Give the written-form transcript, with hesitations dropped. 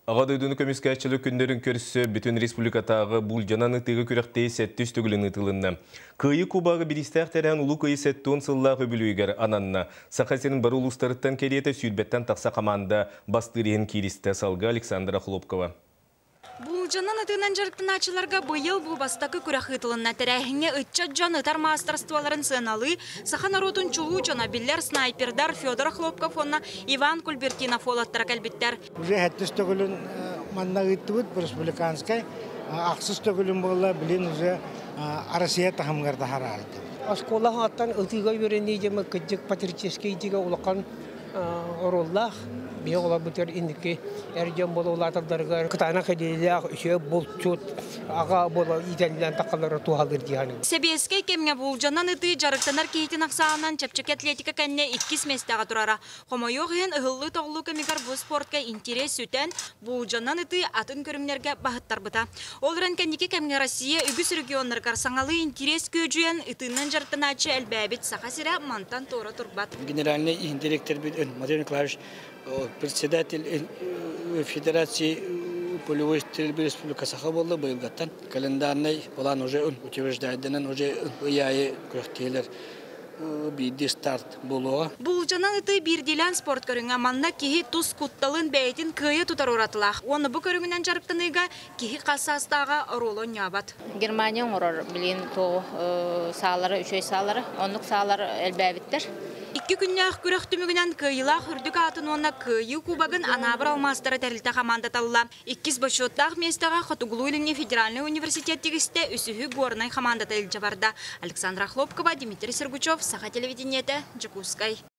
Аҕа дойдуну көмүскээччилэр күннэрин көрсө бүтүн республикатааҕы буулдьанан ытыыга күрэхтэһии сэттис төгүлүн ыытылынна. Кыайыы Кубогы бириистээх тэрээһин Улуу Кыайыы 70 сыллаах үбүлүөйүгэр ананна. Саха сирин бары улуустарыттан кэриэтэ сүүрбэттэн тахса хамаанда бастыыр иһин кииристэ. Салгыы Александра Хлопкова. Буулдьанан ытыынан дьарыктанааччыларга быйыл бу бастакы күрэх ыытылынна. Тэрээһиҥҥэ ыччат дьон ытар маастарыстыбаларын сыаналыы, саха норуотун чулуу дьоно, биллэр снайпердар Федор Охлопков уонна Иван Кульбертинов уолаттара кэлбиттэр. Уже сэттис төгүлүн манна ыыттыбыт республиканскай, ахсыс төгүлүн буолла, билин уже Россия таһымыгар таһараарды. Оскуола аттан ытыыга үөрэнии дьэ кыдьык патриотическай дигэ улахан оруоллаах. Биһи оҕолорбутугар инники эр дьон буола улааталларыгар кытаанах идиэлээх үчүгэй булчут аҕа буола иитэллэн тахаллара туһалыыр дии саныыбын. Сэбиэскэй кэмҥэ буулдьанан ытыы дьарыктанар киһитин ахсаанынан чэпчэки атлетика кэннэ иккис миэстэҕэ турара. Хомойуох иһин, ыһыллыы-тоҕуллуу кэмигэр бу спортка интэриэс сүтэн, буулдьанан ытыы атын көрүҥнэргэ баһыттарбыта. Ол эрэн кэнники кэмҥэ Россия үгүс регионнарыгар саҥалыы интэриэс күөдьүйэн, ытыынан дьарыктанааччы элбээбит. Саха сирэ мантан туора турбат. Генеральный директор Матвей Николаевич, председатель Федерации полевой стрельбы Республика Саха буолла быйылгаттан. Календарный план уже утверждайданан уже ый аайы күрэхтэһиилэр биирдии старт буолуоҕа. Буулдьанан ытыы биирдиилээн спорт көрүҥэ. Манна киһи тус кутталын бэйэтин кыайа тутар уратылаах. Уонна бу көрүҥүнэн дьарыктаныыга киһи хас саастааҕа оруолу оонньообот. Германия оҥорор билигин туох саалара үчүгэй саалара. Оннук саалар элбээбиттэр. Икки күннээх күрэх түмүгүнэн кыайыылаах үрдүк аатын уонна Кыайыы Кубогын Анаабыр алмаастара тэрилтэ хамаандата ылла. Иккис бочуоттаах миэстэҕэ Хотугулуу-Илиҥҥи федеральнай университет тигистэ, үсүһү Горнай хамаандата илдьэ барда. Александра Хлопкова, Дмитрий Сергучев, Саха телевидениетэ, Дьокуускай.